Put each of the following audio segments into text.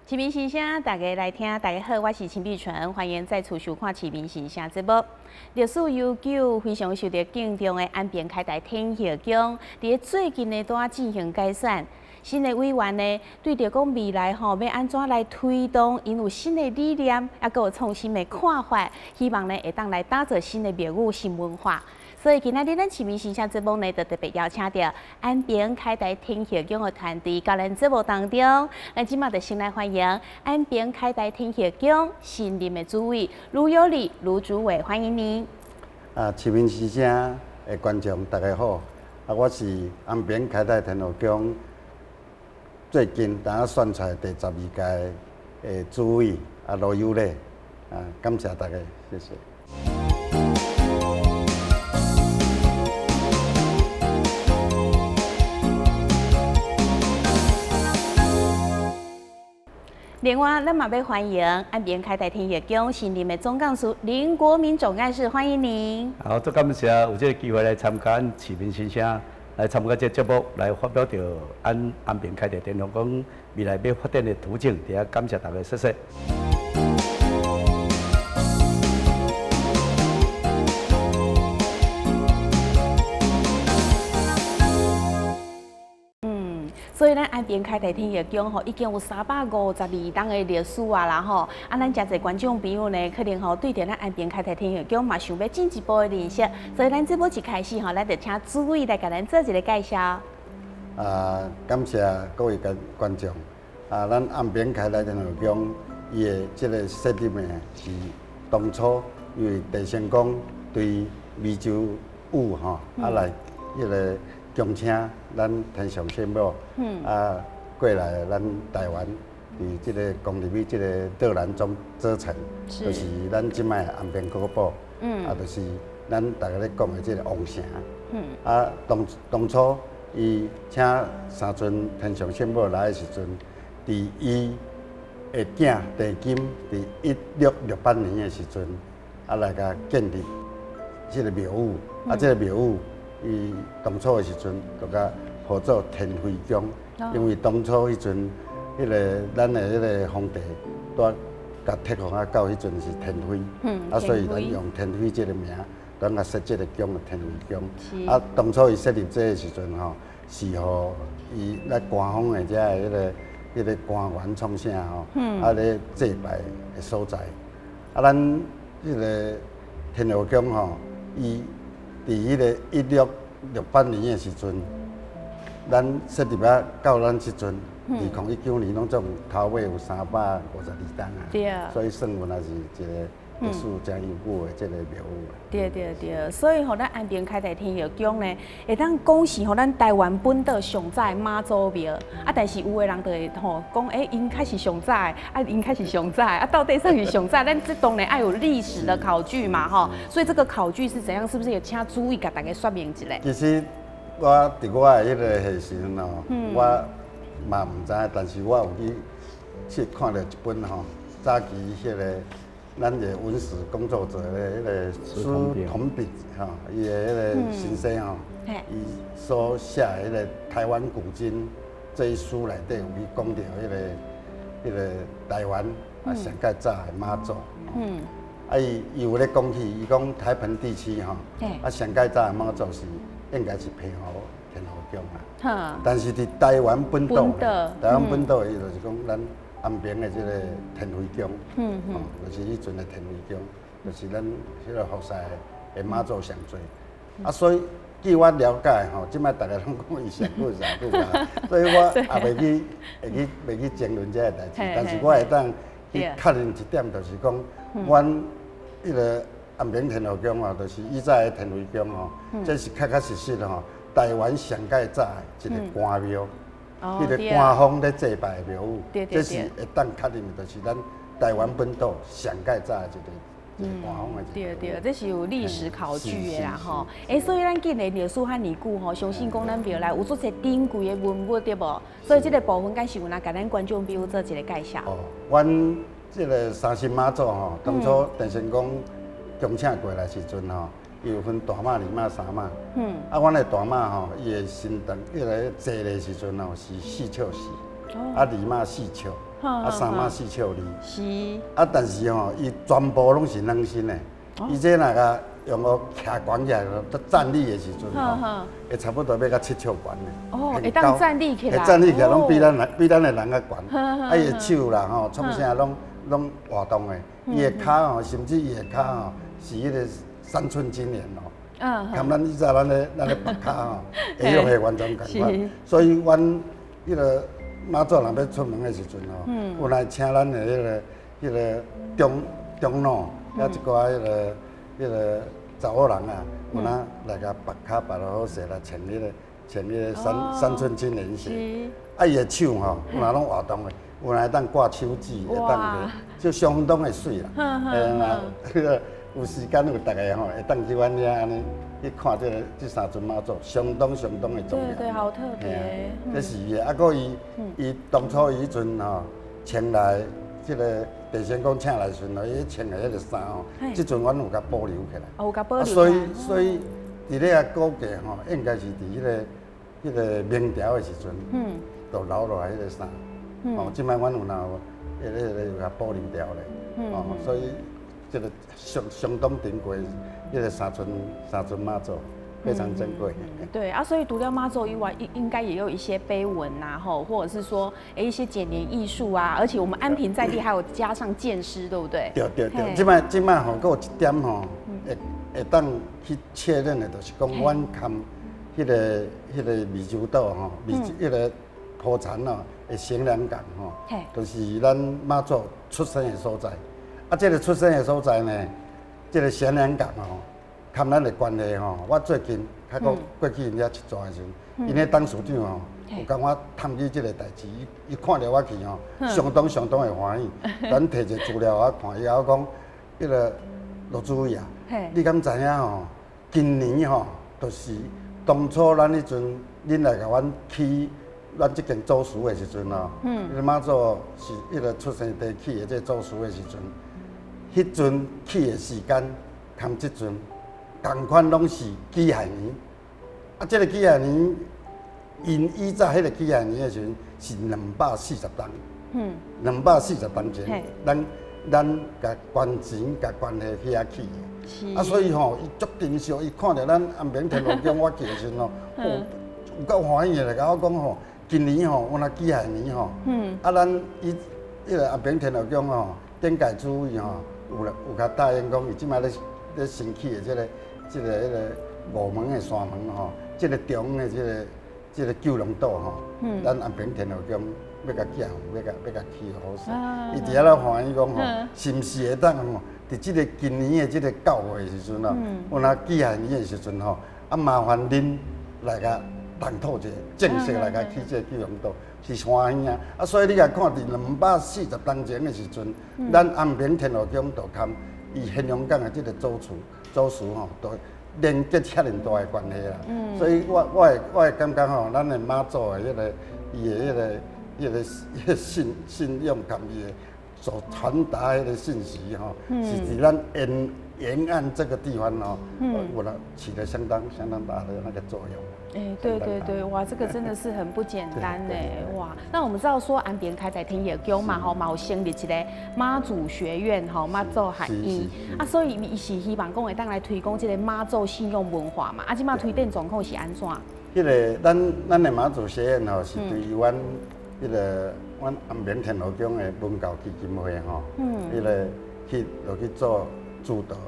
市民心聲，大家來聽，大家好，我是陳碧純，歡迎再次收看《市民心聲》節目。歷史悠久、非常受著敬重的安平開台天后宮，佇最近呢，拄仔進行改選。新的委員呢，對著講未來吼欲按怎來推動，𪜶有新的理念，猶閣有創新的看法，希望呢會當來打造新的廟宇、新文化。所以今仔日咱市民心聲節目呢，就特別邀請著安平開台天后宮的團隊到咱節目當中。咱這馬就先來歡迎安平開台天后宮新任的主委盧有禮盧主委，歡迎您。啊，市民心聲的觀眾大家好，啊，我是安平開台天后宮最近剛選出來第十二屆的主委啊盧有禮，啊，感謝大家，謝謝。另外，咱嘛欲歡迎安平開台天后宮新任的總幹事林國民總幹事，歡迎您。好，足感謝有這个機會來參加市民心聲，來參加這個節目，來發表著安平開台天后宮未來欲發展的圖景，佇遐感謝大家，謝謝。所以咱安平開台天后宮吼，已經有352年的歷史啊啦吼。啊，咱誠濟觀眾朋友呢，可能吼對著咱安平開台天后宮嘛想欲進一步的認識。所以咱節目一開始吼，咱就請主委來共咱做一个介紹。啊，感謝各位觀眾。啊，咱安平開台天后宮伊的這个設立呢，是當初因為鄭成功對湄洲嶼吼啊來彼个恭請咱天上聖母，啊過來咱台灣，佇這个攻入去這个卓蘭總左城，就是咱這擺安平古堡，啊，就是咱逐家咧講的這个王城。啊，當初伊請三尊天上聖母來的時陣，佇伊的囝鄭金佇1668年的時陣，啊來共建立這个廟宇，啊，這个廟宇。伊當初的時陣，就共號做天妃宮，因為當初彼陣，彼个咱的彼个皇帝拄共冊封啊，到彼陣是天妃，啊，所以咱用天妃這个名，咱共設這个宮的天妃宮。啊，當初伊設立這个時陣吼，是予伊咱官方的遮的彼个官員創啥吼，啊咧祭拜的所在。啊，咱彼个天后宮吼，伊佇彼个1668年的時陣，咱設立啊，到咱這陣2019年，攏總頭尾有352冬啊。對啊。所以算阮也是一个歷史誠悠久的這个廟宇。對對對，所以吼，咱安平開台天后宮呢，會當講是吼咱台灣本島上早的媽祖廟啊，但是有的人就會吼講，欸，𪜶較是上早的，啊，𪜶較是上早的，啊，到底算是上早？咱這當然愛有歷史的考據嘛，吼。所以這個考據是怎樣？是不是也請主委共大家說明一下？其實我佇我的彼个歲時陣吼，我嘛毋知，但是我有去看著一本吼，早期彼个咱的文史工作者的彼个史同炳吼，伊的彼个先生吼，伊所寫的彼个台灣古今這一書內底有去講著彼个台灣啊上蓋早的媽祖。啊，伊有咧講起，伊講台澎地區吼，啊上蓋早的媽祖是應該是平湖天后宮啦。但是佇台灣本島，台灣本島伊就是講咱安平的這个天妃宮，吼，就是彼陣的天妃宮，就是咱彼个福賽的媽祖上濟。啊，所以據我了解吼，這擺逐家攏講伊上久上久啊，所以我也袂去會去袂去爭論這个代誌，但是我會當去確認一點，就是講，阮彼个安平天后宮吼，就是以早的天妃宮吼，這是確確實實吼，台灣上蓋早的一个官廟。彼个官方咧祭拜的廟宇，這是會當確認，就是咱台灣本島上蓋早的一個官方的。對對，這是有歷史考據的啦吼。欸，所以咱既然歷史遐爾久吼，相信講咱廟內有足濟珍貴的文物對無？所以這个部分敢是有來共咱觀眾朋友做一个介紹。哦，阮這个三神媽祖吼，當初鄭成功恭請過來時陣吼，伊有分大媽、二媽、三媽。啊，阮的大媽吼，伊的身長，彼个坐的時陣吼是四尺四，啊，二媽4尺，啊三媽四尺二。啊，但是吼，伊全部攏是軟身的。伊這若共用個徛懸起來，站立的時陣吼，會差不多欲到7尺懸的。哦，會當站立起來。會站立起來，攏比咱的人較懸。啊，伊的手啦吼，創啥攏活動的。伊的跤吼，甚至伊的跤吼，是彼個3寸金蓮哦。含咱以前咱咧縛跤吼，會用的完全仝款。所以，阮彼個媽祖若欲出門的時陣吼，有來請咱的彼個長老，佮一寡彼個查某人啊，有哪來共縛跤縛落好勢來穿彼個三寸金蓮鞋。啊，伊的手吼，有哪攏活動的，有哪會當掛手指，會當就相當的媠啦。嘿啦，彼個有時間有逐个吼，會當去阮遐按呢去看這三尊媽祖，相當相當的重要。對對，好特別。這是伊的，啊，閣伊當初伊彼陣吼穿來這個地仙公請來時陣，伊穿的彼個衫吼，這陣阮有共保留起來。哦，有共保留。所以佇咧個估計吼，應該是佇彼個明朝的時陣，就留落來彼個衫。哦，這擺阮有若有，彼個有共保留掉咧。哦，所以這個相當珍貴，彼個三尊媽祖非常珍貴。對啊，所以除了媽祖以外，應該也有一些碑文呐，吼，或者是說一些剪黏藝術啊，而且我們安平在地還有加上劍獅，對不對？對對對，這擺吼，閣有一點吼，會當去確認的，就是講阮含彼個湄洲島吼，彼個土田哦，的賢良港吼，就是咱媽祖出生的所在。啊，這個出生的所在呢，這個賢良港吼，含咱的關係吼，我最近較閣過去𪜶遐𨑨迌的時陣，𪜶的董事長吼，有共我探起這個代誌，伊看著我去吼，相當相當的歡喜。咱提一個資料我看，伊共我講，彼個羅主委啊，你敢知影吼？今年吼，就是當初咱彼陣恁來共阮起咱這間祖祠的時陣吼，彼個媽祖是彼個出生地起的這個祖祠的時陣，彼陣起的時間，含這陣仝款攏是己亥年。啊，這個己亥年，𪜶以早彼個己亥年的時陣是240冬。240冬前，咱共捐錢共關係去遐起的。啊，所以吼，伊足珍惜，伊看著咱安平天后宮我去的時陣吼，哦，有夠歡喜的，來共我講吼，今年吼，阮若己亥年吼，啊，咱伊彼個安平天后宮吼，頂屆主委吼，有共答應講，伊這擺咧新起的這個五門的山門吼，這個中的這個九龍島吼，咱安平天后宮欲共寄，欲共起好勢。伊佇遐咧歡喜講吼，是毋是會當吼，佇這個今年的這個醮會的時陣吼，有若己亥年的時陣吼，啊麻煩恁來共動土者，正式來共起這個九龍島，是歡喜啊！啊，所以你共看佇240冬前的時陣，咱安平天后宮就含伊賢良港的這個祖祠吼，都連結遐爾大的關係啦。所以我會感覺吼，咱的媽祖的彼個伊的彼個信仰佮伊的所傳達彼個信息吼，是佇咱沿岸這個地方吼，有了起了相當相當大的那個作用。哎，對對對，哇，這個真的是很不簡單呢，哇。那我們知道說安平開在天后宮嘛，吼，嘛有成立一個媽祖學院，吼，媽祖學院啊，所以伊是希望講會當來推廣這個媽祖信仰文化嘛。啊，這擺推展狀況是按怎？彼個咱的媽祖學院吼，是對阮彼個阮安平天后宮的文教基金會吼，彼個去落去做主導的。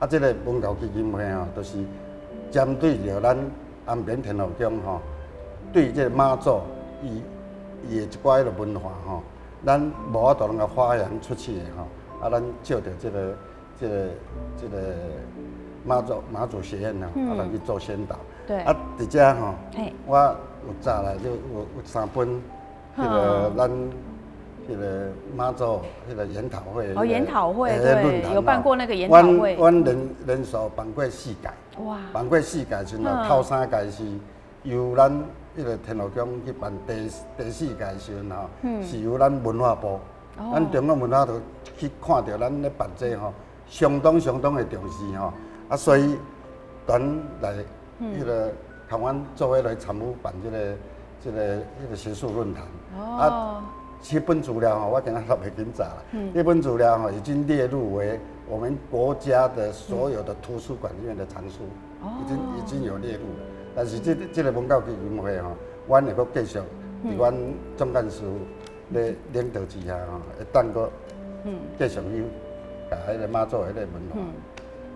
啊，這個文教基金會吼，就是針對著咱安平天后宮吼，對這個媽祖伊的一寡彼個文化吼，咱無法度通共發揚出去的吼，啊，咱借著這個媽祖學院吼，啊來去做宣導。啊，佇遮吼，我有早來就有三本，彼個咱彼個媽祖彼個研討會。哦，研討會，對，有辦過那個研討會。阮連續辦過四屆。哇！辦過四屆時陣，頭三屆是由咱彼個天后宮去辦，第四屆時陣吼，是由咱文化部，咱中央文化部去看著咱咧辦這吼，相當相當的重視吼，啊，所以轉來彼個共阮做伙來參與辦這個學術論壇。啊，這本資料吼，我今仔特別緊查啦。這本資料吼已經列入為我們國家的所有的圖書館裡面的藏書，已經有列入了。但是這個文教基金會吼，阮會閣繼續佇阮總幹事咧領導之下吼，會當閣繼續去共彼个媽祖彼個文化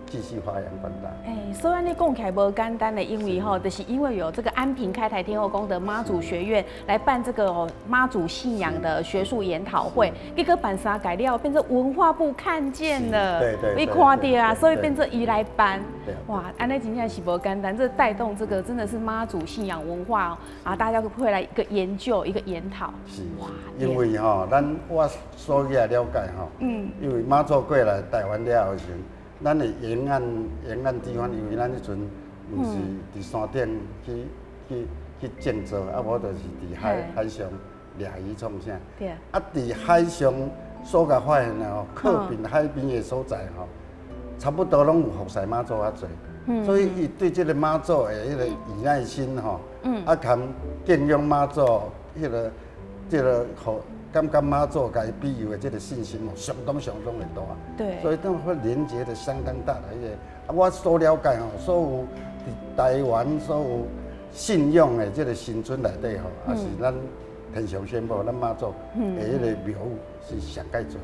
繼續發揚光大。欸，雖然你講起來無簡單的，因為吼，就是因為有這個安平開台天後宮的媽祖學院來辦這個媽祖信仰的學術研討會，結果辦三屆了，變成文化部看見了，伊看著啊，所以變成伊來辦。哇，按呢真正是無簡單，這帶動這個真的是媽祖信仰文化啊，大家會來一個研究，一個研討。是，哇，因為吼，咱我所以了解吼，因為媽祖過來台灣了後時，咱的沿岸地方，因為咱彼陣毋是佇山頂去建造，啊無就是佇海上掠魚創啥。啊，佇海上所共發現的吼，靠近海邊的所在吼，差不多攏有服侍媽祖較濟。所以伊對這個媽祖的彼個義愛心吼，啊，含敬仰媽祖，彼個這個予感覺媽祖共伊庇佑的這個信心哦，相當相當的大。所以都會連結的相當大的一個。啊，我所了解吼，所有佇台灣所有信仰的這個神尊內底吼，也是咱天上聖母、咱媽祖的彼個廟宇是上蓋濟。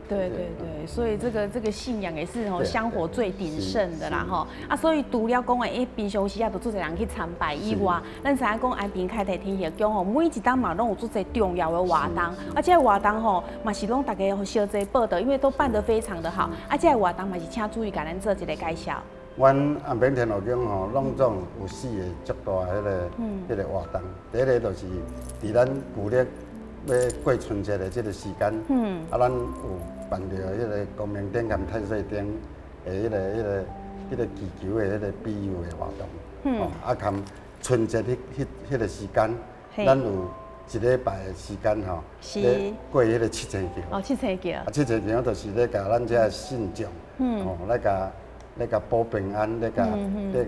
對對對，所以這個信仰也是吼香火最鼎盛的啦吼啊，所以除了講的，平常時啊，都足濟人去參拜以外，咱知影講安平開台天后宮吼，每一冬嘛攏有足濟重要的活動，啊，這個活動吼嘛是攏大家相齊報道，因為都辦得非常的好，啊，這個活動嘛是請主委共咱做一個介紹。阮安平天后宮吼，攏總有四個足大彼個活動，第一個就是佇咱舊曆欲過春節的這個時間，啊，咱有辦著彼個光明頂佮太歲頂的彼個祈求的彼個庇佑的活動，啊，含春節彼個時間，咱有一禮拜的時間吼，咧過彼個七星轎。哦，七星轎。啊，七星轎就是咧共咱遮信眾，哦，來共保平安，來共彼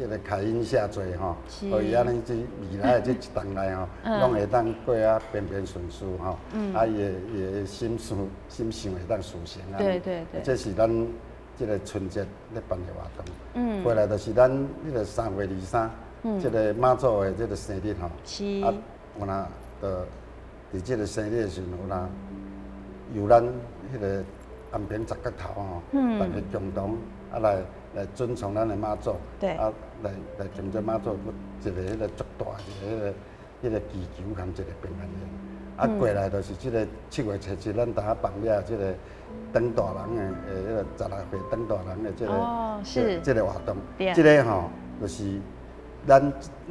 個開恩赦罪吼，予伊按呢這未來的這一冬內吼，攏會當過啊平平順順吼，啊伊的心事心想會當事成啊。這是咱這個春節咧辦的活動。過來就是咱彼個3月23，這個媽祖的這個生日吼。啊，有若就佇這個生日的時陣，有若由咱彼個安平十角頭吼，大家共同啊來尊崇咱的媽祖，啊來慶祝媽祖一個彼個足大一個彼個祈求佮一個平安宴。啊，過來就是這個7月7日，咱逐下放了這個當大人的彼個16歲當大人的這個活動。這個吼就是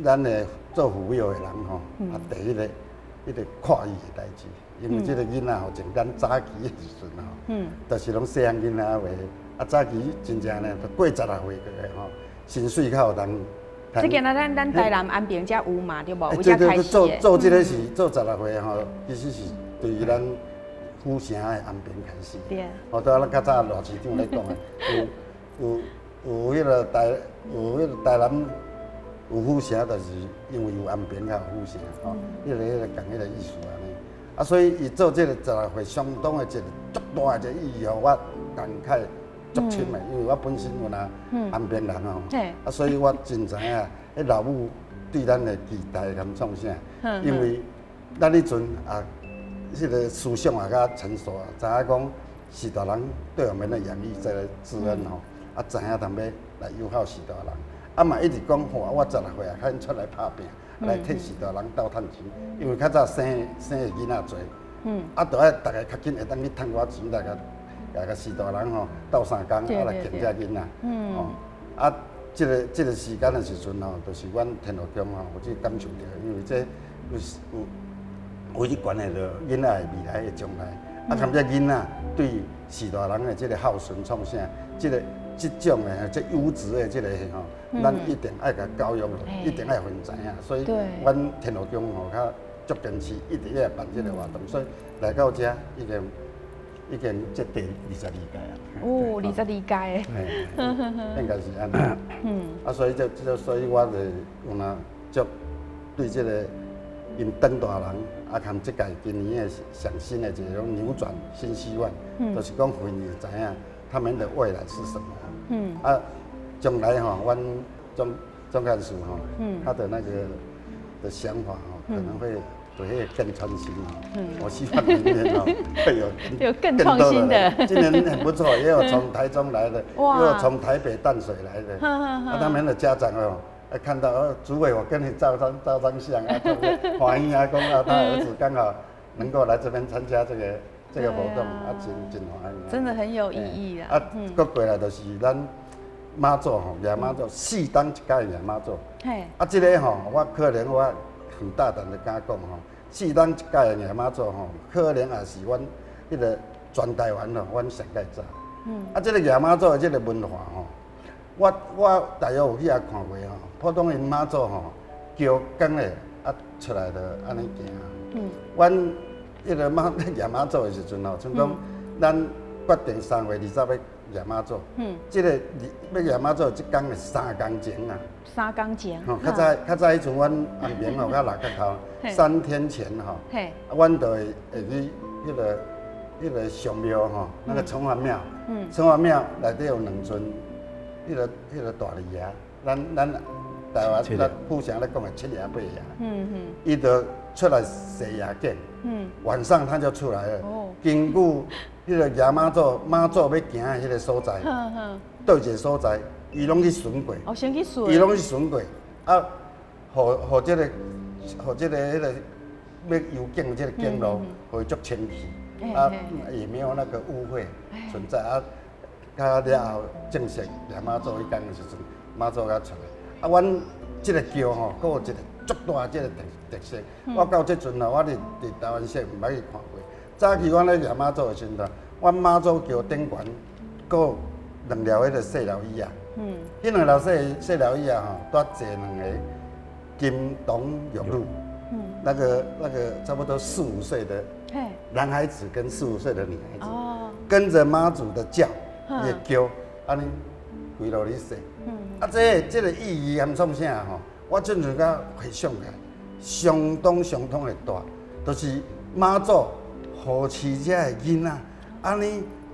咱的做父母的人吼，啊第一個彼個看伊的代誌，因為這個囡仔吼，從咱早期的時陣吼，就是攏細漢囡仔話。啊，早期真正呢，過16歲過吼，薪水較有通。這個咱台南安平遮有嘛，對無？對對對，做這個是做16歲吼，其實是對於咱府城的安平開始。哦，對啊，咱較早賴市長咧講的，有彼個台南有府城，就是因為有安平才有府城吼，彼個仝彼個意思按呢。啊，所以伊做這個十六歲相當的一個足大的一個意義吼，我感慨足深的，因為我本身有若安平人吼，啊，所以我真知影，彼老母對咱的期待佮創啥，因為咱彼陣啊，彼個思想也較成熟啊，知影講序大人對我們的養育這個之恩吼，啊，知影通欲來友好序大人，啊嘛一直講吼，我十六歲啊，較出來拍拚，來替序大人鬥趁錢，因為較早生的囡仔濟，啊，著愛逐个較緊會當去趁寡錢來共。共序大人吼鬥相共，啊來敬這囡仔，吼啊，這個時間的時陣吼，就是阮天后宮吼有去感受著，因為這有去關係著囡仔的未來的將來，啊，含這囡仔對序大人的這個孝順創啥，這種的這優質的這個吼，咱一定愛共教育落，一定愛予𪜶知影，所以阮天后宮吼較足堅持，一直咧辦這個活動，所以來到遮已經這第22屆啊！哦，二十二屆。應該是按呢。啊，所以這，所以我就有若足對這個𪜶長大人，啊，含這屆今年的上新的一個扭轉新希望，就是講予𪜶知影他們的未來是什麼。啊，將來吼，阮總幹事吼，他的那個的想法吼，可能會對彼個更創新哦。我希望明年哦會有有更創新的。今年很不錯，也有從台中來的，也有從台北淡水來的。啊，他們的家長哦，看到哦，主委，我跟你照張相啊，特別歡喜啊，講啊，他兒子剛好能夠來這邊參加這個活動，啊，真歡喜。真的很有意義啊！啊，閣過來就是咱媽祖吼，蜈媽祖四冬一屆蜈媽祖。啊，這個吼，我可能我很大膽的敢講吼，四冬一屆的蜈媽祖吼，可能也是阮彼個全台灣吼，阮上蓋早。啊，這個蜈媽祖的這個文化吼，我大約有去遐看過吼，普通𪜶媽祖吼，轎扛咧啊出來就按呢行。阮彼個蜈媽祖的時陣吼，像講咱決定3月20欲蜈媽祖。這個欲蜈媽祖這工是3工前啊。 3工前。吼，較早彼陣阮安平吼，較六角頭，3天前吼，阮就會去彼個上廟吼，那個城隍廟。城隍廟內底有兩尊。彼個大力爺，咱台灣咱府城咧講的七爺八爺，伊就出來踅夜景，晚上他就出來了。根據彼個蜈媽祖媽祖欲行的彼個所在，佗一個所在，伊攏去巡過。哦，先去巡。伊攏去巡過，啊，予這個彼個欲遊境這個景路，予伊足清氣，啊，也沒有那個誤會存在啊。較了後正式蜈媽祖彼工的時陣，媽祖才出來。啊，阮這個轎吼，閣有一個足大這個特色。我到這陣吼，我佇台灣省毋捌去看過。早期阮咧蜈媽祖的時陣，阮媽祖轎頂懸，閣有兩條彼個細老椅仔。彼兩條細老椅仔吼，拄坐兩個金童玉女。那個差不多四五歲的男孩子跟四五歲的女孩子，跟着媽祖的轎。伊轎按呢規路咧踅，啊，這個意義含創啥吼？我進前才回想起來，相當相當的大，就是媽祖護持遮的囡仔，按呢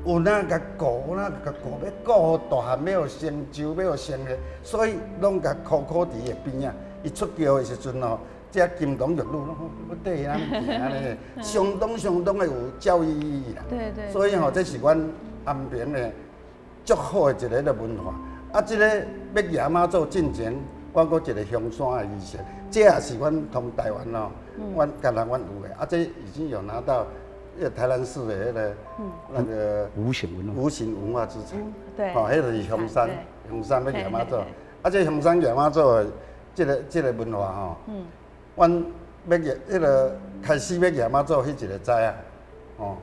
有哪共顧，有哪共顧，欲顧予大漢，欲予成就，欲予成个，所以攏共苦苦佇伊的邊仔。伊出轎的時陣吼，這金童玉女攏欲綴伊按呢行按呢，相當相當的有教育意義啦。所以吼，這是阮安平的足好的一个文化。啊，這個欲蜈媽祖進前，我閣一個香山的儀式，這也是阮通台灣哦，阮干焦阮有的。啊，這已經有拿到台南市的那個無形文化，無形文化資產。吼，彼就是香山，香山欲蜈媽祖。啊，這香山蜈媽祖的這個文化吼，阮欲蜈彼個開始欲蜈媽祖彼一個早啊，吼，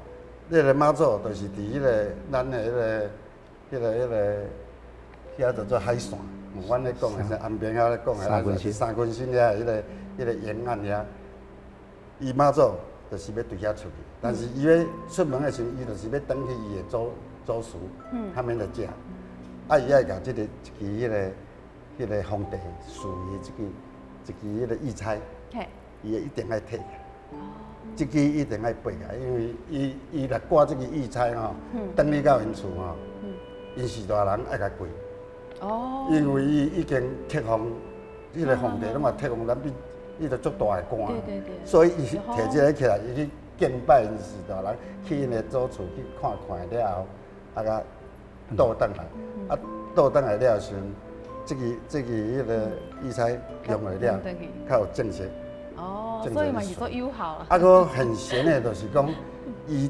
彼個媽祖就是佇彼個咱的彼個遐叫做海線，阮咧講的是安平遐咧講的，三軍新遐彼個沿岸遐，伊媽祖就是欲對遐出去，但是伊欲出門的時陣，伊就是欲轉去伊的祖祠，他們的家，啊，伊愛共這個一支彼個皇帝賜伊這支一支彼個玉釵，伊一定愛提起來，這支一定愛背起來，因為伊若掛這支玉釵吼，轉去到𪜶厝吼，𪜶序大人愛共跪。因為伊已經冊封，彼個皇帝攏嘛冊封咱比，伊就足大的官，所以伊提這個起來，伊去敬拜𪜶序大人，去𪜶的祖厝去看看了後，啊共倒轉來，啊倒轉來了時陣，這支彼個玉釵用了，較有正式。哦，所以嘛是做友好。啊，閣很玄的，就是講，伊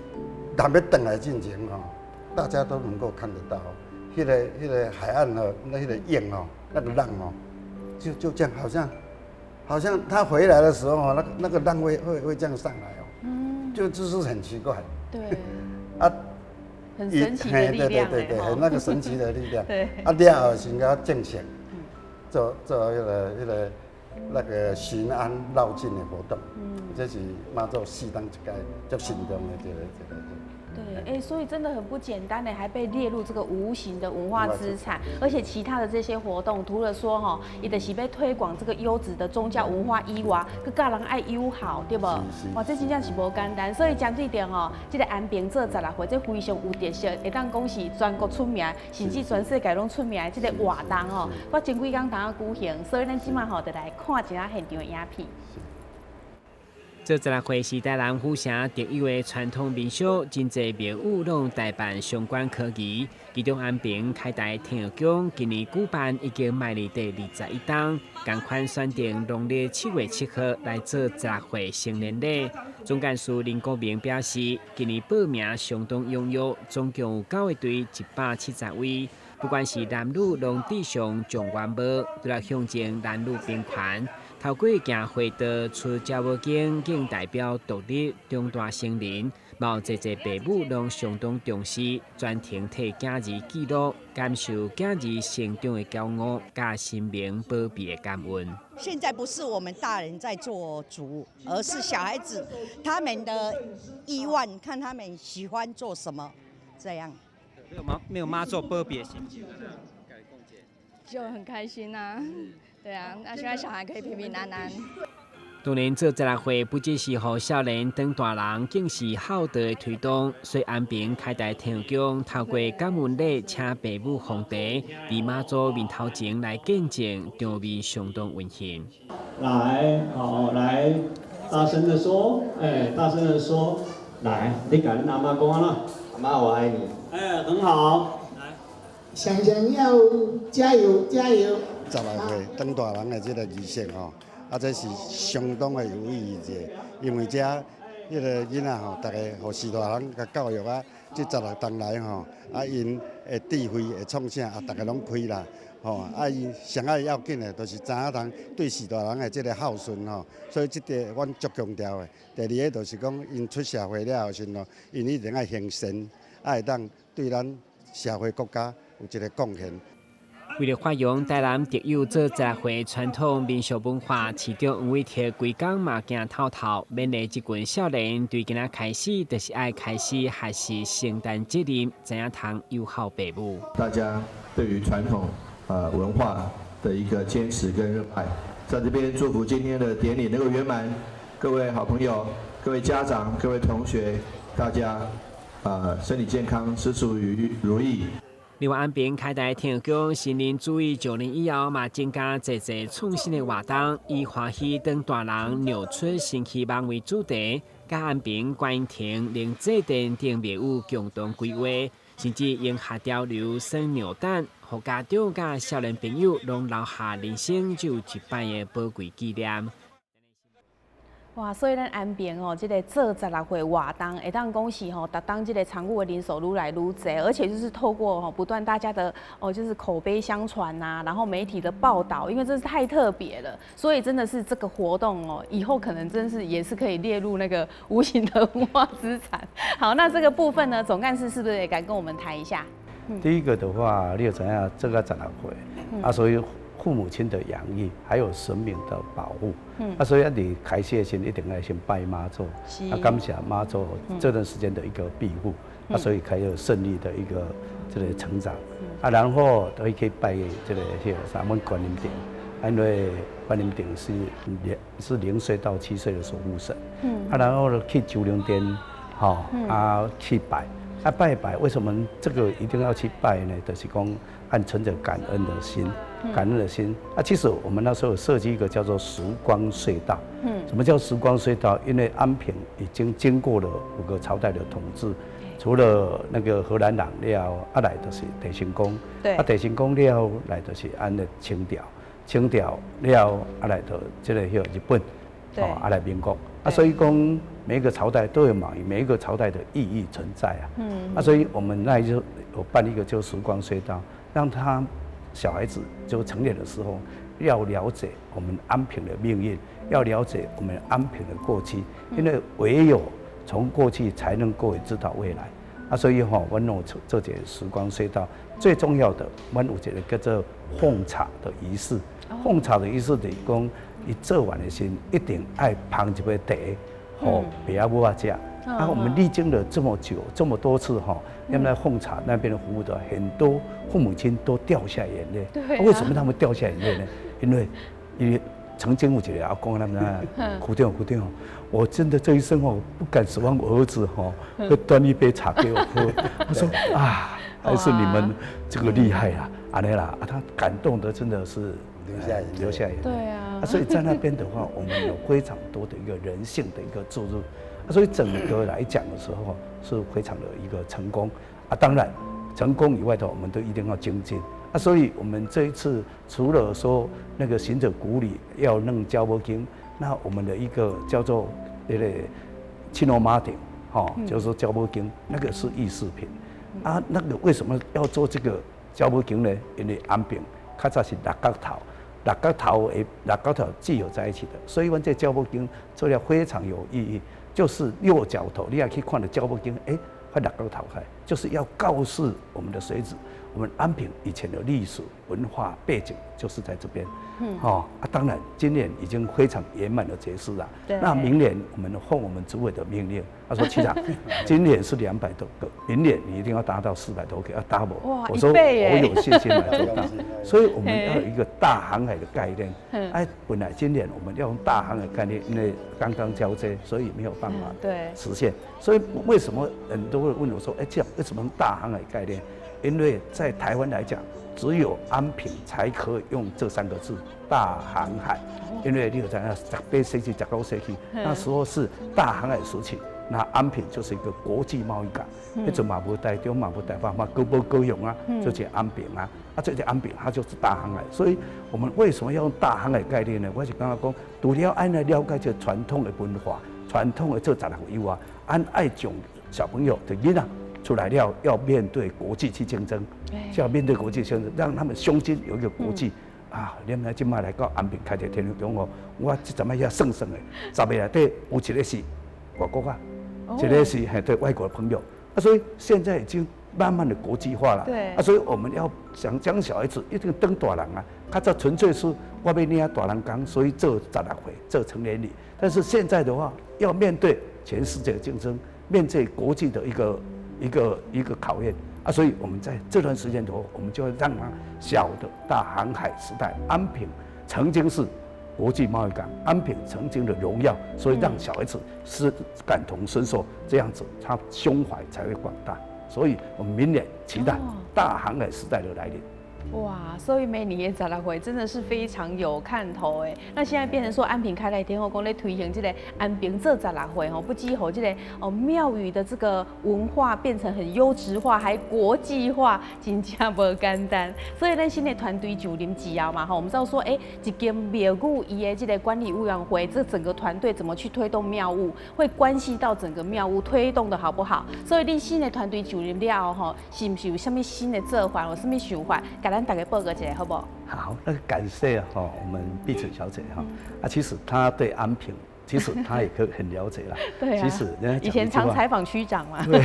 若欲轉來進前吼，大家都能夠看得到。彼個海岸哦，那個湧哦，那個浪哦，就這樣，好像他回來的時候，那個浪會這樣上來哦，就是很奇怪。啊，很神奇的力量。對對對，很那個神奇的力量。啊，了後先佮正式做彼個那個巡安繞境的活動，這是媽祖四冬一屆足慎重的一個一個。對，哎，所以真的很不簡單呢，還被列入這個無形的文化資產，而且其他的這些活動，除了說吼，伊就是欲推廣這個優質的宗教文化以外，閣佮人愛友好，對無？哇，這真正是無簡單。所以針對著吼，這個安平做十六歲，這非常有特色，會當講是全國出名，甚至全世界攏出名的這個活動吼，我前幾工當舉行，所以咱這馬吼就來看一下現場的影片。做十六歲是台南府城特有的傳統民俗，真濟廟宇攏代辦相關科儀。其中安平開台天后宮今年舉辦已經邁入第21冬，仝款選定農曆7月7號來做十六歲成年禮。總幹事林國明表示，今年報名相當踴躍，總共有九個隊170位。不管是男女，攏戴上狀元帽，都來象徵男女平權。透過行會道出遮無經，更代表獨立長大成人。嘛有濟濟爸母攏相當重視，專程替囝兒記錄，感受囝兒成長的驕傲，佮神明保庇的感恩。現在不是我們大人在做主，而是小孩子他們的意願，看他們喜歡做什麼，這樣。沒有媽沒有媽祖保庇的心情，就很開心啊，對啊，那希望小孩可以平平安安。當然，做十六歲不只是予少年長大人，更是孝道的推動。所以安平開台天后宮透過感恩禮，請爸母奉茶，佇媽祖面頭前來見證，場面相當溫馨。來，好，來，大聲的說，哎，大聲的說，來，你共恁阿媽講啦，阿媽我愛你。哎，很好，來，想想要加油加油。十六歲長大人的這個儀式吼，啊，這是相當的有意義的，因為這彼個囡仔吼，逐家予序大人共教育啊，這十六冬來吼，啊，𪜶的智慧會創啥啊，逐家攏開啦，吼，啊，𪜶上愛要緊的，就是知影通對序大人的這個孝順吼，所以這個阮足強調的。第二个就是講，𪜶出社會了後時咯，𪜶一定愛行善，愛會當對咱社會國家有一個貢獻。為了發揚台南特有做十六歲傳統民俗文化，市長黃偉哲規工嘛行透透，勉勵這群少年對今仔開始，就是愛開始學習承擔責任，知影通友好爸母。大家對於傳統文化的一個堅持跟熱愛，在這邊祝福今天的典禮能夠圓滿，各位好朋友、各位家長、各位同學，大家身體健康，事事如意。另外，安平開台天後宮新年主意上任以後，嘛增加濟濟創新的活動，以歡喜當大人尿出新希望為主題，佮安平觀音亭、靈濟殿等廟宇共同規劃，甚至用下潮流耍尿彈，予家長佮少年朋友攏留下人生只有一擺的寶貴紀念。哇，所以咱安平哦，這個做十六歲活動，會當講是吼，逐冬這個參與的人數愈來愈濟，而且就是透過吼不斷大家的哦，就是口碑相傳吶，然後媒體的報道，因為這是太特別了，所以真的是這個活動哦，以後可能真是也是可以列入那個無形的文化資產。好，那這個部分呢，總幹事是不是也敢跟我們談一下？第一個的話，你就知影這個十六歲，啊，所以父母親的養育，還有神明的保護，啊，所以你開始的時一定要先拜媽祖，啊，感謝媽祖這段時間的一個庇護，啊，所以才有順利的一個這個成長，啊，然後都可以拜這個彼個啥，阮觀音殿，因為觀音殿是0歲到7歲的守護神，啊，然後呢去九龍殿，吼，啊去拜，啊拜拜，為什麼這個一定要去拜呢？就是講按存着感恩的心。感恩的心啊，其實我們那時候有設計一個叫做時光隧道。什麼叫時光隧道？因為安平已經經過了五個朝代的統治，除了那個荷蘭人了，啊來就是鄭成功，啊鄭成功了來就是按呢清朝，清朝了啊來到這個彼日本，哦啊來民國，啊所以講每一個朝代都有每一個朝代的意義存在啊。啊所以我們那就有辦一個叫時光隧道，讓他小孩子就成年的時候，要了解我們安平的命運，要了解我們安平的過去，因為唯有從過去才能夠知道未來。啊，所以吼，阮有做一个時光隧道，最重要的，阮有一個叫做奉茶的儀式。奉茶的儀式就是講，伊做完的時，一定愛捧一杯茶，予爸仔母仔食。啊，我們歷經了這麼久，這麼多次哈，因為奉茶那邊的服務的很多父母親都掉下眼淚。為什麼他們掉下眼淚呢？因為曾經有一個阿公他們區長區長，我真的這一生哦，不敢指望我兒子哈會端一杯茶給我喝。他說啊，還是你們這個厲害啊，按呢啦，啊，他感動的真的是流下眼淚。所以在那邊的話，我們有非常多的一個人性的一個注入，所以整個來講的時候是非常的一個成功啊。當然，成功以外的，我們都一定要精進啊。所以我們這一次除了說那個行者古禮要弄交波經，那我們的一個叫做那個青羅媽頂，哈，就是說交波經，那個是藝術品啊。那個為什麼要做這個交波經呢？因為安平較早是六角頭。六角頭聚合在一起的，所以阮這交波經做了非常有意義，就是六角頭，你也去看了交波經，欸，發六角頭開，就是要告訴我們的學子，我們安平以前的歷史文化背景就是在這邊。哦啊，當然今年已經非常圓滿的結束了。那明年我們奉我們主委的命令，他說區長，今年是200多個，明年你一定要達到400多個，要 double。我說我有信心來做到。所以我們要有一個大航海的概念。哎，本來今年我們要用大航海概念，因為剛剛交接，所以沒有辦法實現。所以為什麼很多人問我說，哎，這樣為什麼用大航海概念？因為在台灣來講，只有安平才可以用這三個字“大航海”。因為你有知影，18世紀、19世紀，那時候是大航海時期，那安平就是一個國際貿易港。彼陣嘛無台中嘛無台北嘛，閣無高雄啊，就是安平啊。啊，這個安平它就是大航海。所以我們為什麼要用大航海概念呢？我是感覺講，除了愛來了解這傳統的文化、傳統的做十六歲以外，按愛將小朋友的囡仔出來了，要面對國際去競爭，就要面對國際競爭，讓他們胸襟有一個國際。啊，你們這擺來到安平開一個天后宮哦，我這陣仔遐算算的，10個內底有一個是外國啊，一個是嘿對外國的朋友，啊，所以現在已經慢慢的國際化了。啊，所以我們要想將小孩子一定當大人啊，較早純粹是我欲領大人工，所以做16歲做成年禮。但是現在的話，要面對全世界的競爭，面對國際的一個考驗啊，所以我們在這段時間頭，我們就會讓他曉得大航海時代安平曾經是國際貿易港，安平曾經的榮耀，所以讓小孩子是感同身受，這樣子他胸懷才會廣大。所以我們明年期待大航海時代的來臨。哇，所以明年的十六歲真的是非常有看頭哎。那現在變成說安平開來天后宮咧推行這個安平做十六歲吼，不只予這個哦廟宇的這個文化變成很優質化，還國際化，真正無簡單。所以咱新的團隊就任之後嘛吼，我們知道說，哎，一間廟宇伊的這個管理委員會，這整個團隊怎麼去推動廟務，會關係到整個廟務推動的好不好。所以恁新的團隊就任了後吼，是毋是有啥物新的做法，有啥物想法，共咱大家報告一下，好無？好，那個感謝哈，我們碧純小姐哈，啊，其實她對安平，其實她也可以很了解啦。其實人家以前常採訪區長嘛。對，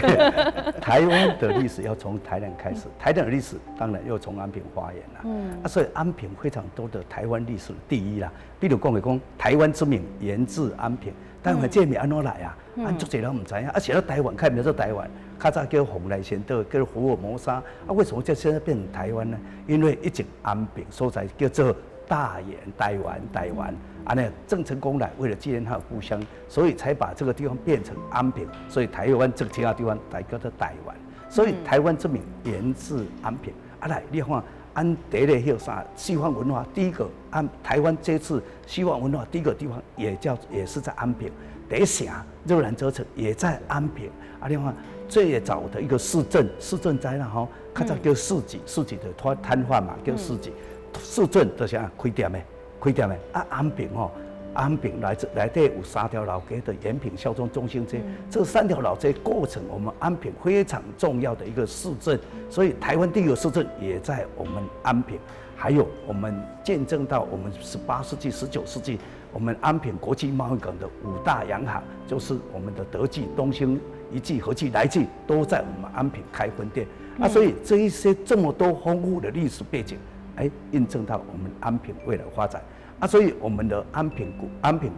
台灣的歷史要從台南開始，台南的歷史當然又從安平發源啦。啊，所以安平非常多的台灣歷史第一啦。比如講來講，台灣之名源自安平，台灣這名按怎來啊？啊，足濟人毋知影，啊，寫到台灣，開名做台灣。較早叫蓬萊仙島，叫福爾摩沙，啊，為什麼叫現在變成台灣呢？因為以前安平所在叫做大員台灣，台灣，啊，呢鄭成功來為了紀念他的故鄉，所以才把這個地方變成安平，所以台灣這個其他地方才叫做台灣。所以台灣之名源自安平。啊，來，你看，按第一個叫啥？西方文化第一個，按台灣這次西方文化第一個地方也叫也是在安平。第一城熱蘭遮城也在安平。啊，另外最早的一個市鎮，市鎮在哪吼？較早叫市集，市集就攤攤販嘛，叫市集。市鎮就是按開店的，開店的。啊，安平吼，安平來自內底有三條老街的延平、孝莊、中興街，這三條老街構成我們安平非常重要的一個市鎮。所以台灣第一個市鎮也在我們安平。還有我們見證到我們18世紀、19世紀，我們安平國際貿易港的五大洋行，就是我們的德記、東興一季、合季、來季都在我們安平開分店。啊，所以這一些這麼多豐富的歷史背景，哎，印證到我們安平未來發展。啊，所以我們的安平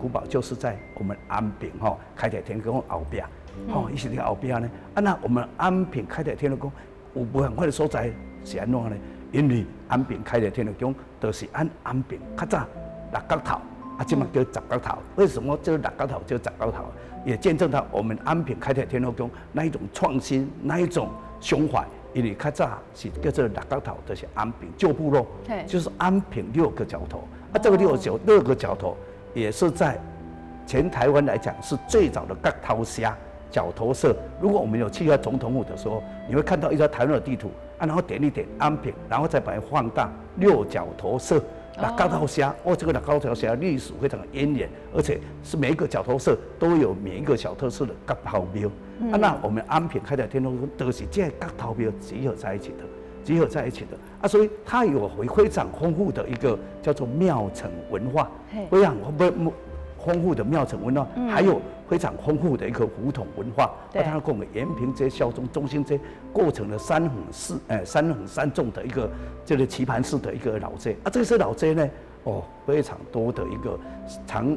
古堡就是在我們安平吼開台天后宮後壁，吼，伊是佇後壁呢。啊，那我們安平開台天後宮有無仝款的所在是按怎呢？因為安平開台天后宮就是按安平較早六角頭，啊，這馬叫十角頭。為什麼叫六角頭叫十角頭？也見證到我們安平開台天后宮那一種創新，那一種胸懷。因為較早是叫做六角頭，就是安平舊部落，就是安平六個角頭。啊，這個六個角頭也是在全台灣來講是最早的角頭社、角頭社。如果我們有去到總統府的時候，你會看到一張台灣的地圖啊，然後點一點安平，然後再把它放大六角頭社、六角頭社。哦，這個六角頭社歷史非常淵源，而且是每一個角頭社都有每一個小特色的角頭廟。啊，那我們安平開台天後宮都是這個角頭廟集合在一起的，集合在一起的啊，所以它有非常豐富的一個叫做廟城文化，非常豐富的廟城文化，還有非常豐富的一個胡同文化。啊，它講的延平街、孝宗中興街，構成了三橫四三橫三縱的一個這個棋盤式的一個老街。啊，這些老街呢，哦，非常多的一個